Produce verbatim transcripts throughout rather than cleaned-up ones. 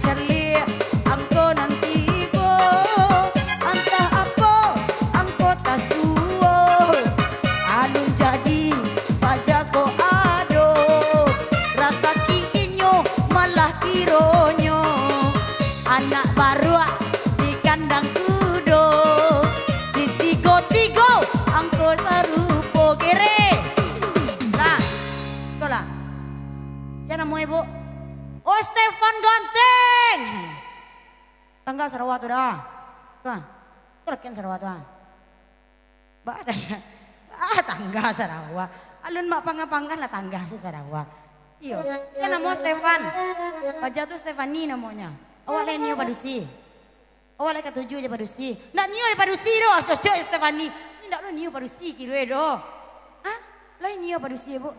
Caliak angko nan tibo, antah apo angko tasuo. Alun jadi paja ko ado, rasaki inyo malah kironyo anak baruak di kandang kudo. Si tigo-tigo angko sarupo kere. Lah, sikolah. Sia namo ibu? Oh, Stefan Ganteng. Tangga sarawa tu dah. Sikolah. Sikolah kian sarawa tu ah. Ba tangga. Ah, tangga sarawa. Alun mak pangah-pangah lah tangga si sarawa. Iyo. Sia namo Stefan. Paja tu Stefani namonyo. Awak lai nio padusi. Awak lai katuju jo padusi. Ndak nio jo padusi doh, cocok jo Stefani. Ni ndak lo nio padusi kiro e doh. Hah? Lai nio padusi, Bu?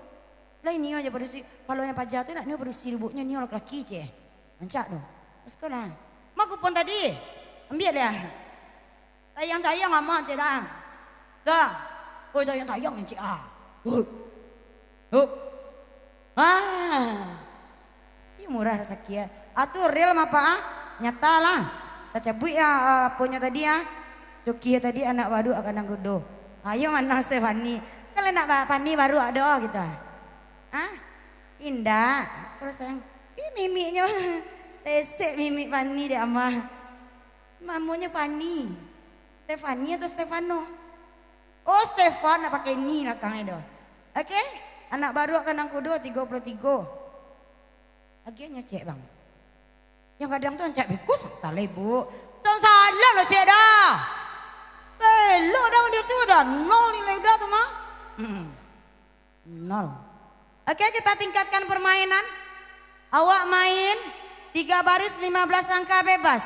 Lai nio jo padusi. Kalau nan paja tu ndak nio padusi, Bu. Nyo nio laki-laki je. Rancak doh. Sikolah. Ma kupon tadi? Ambiak deh. Tayang-tayang amat je dah. Dah. Oi, tayang-tayang cik ah. Hup. Hup. Ah. Ih, murah rasaki ah. Ah, tu real mah, Pak, ah. Nyata lah. Tacabuik ah, ah, aponyo tadi ah. Coki tadi anak baruak ka nan kudo. Ayo manang Stefani. Kalau nak ba-, Pani baruak do gitu ah. Ah? Indak. Sekarang sayang. Ih, mimiknyo. Tesek mimik Pani dek Amah. Namonyo Pani. Stefani atau Stefano? Oh, Stefan nak pakai ni lakang e doh. Oke? Anak baruak ka nan kudo tigo puluah tigo. Agiah nyo cek, Bang. Yang kadang tu ancak beko salah, Ibu. Sang salah lah cek dah. Belok dah dia tu dah. Nol nilai udah tu mah. Hmm. Nol. Oke, kita tingkatkan permainan. Awak main tiga baris lima belas angka bebas.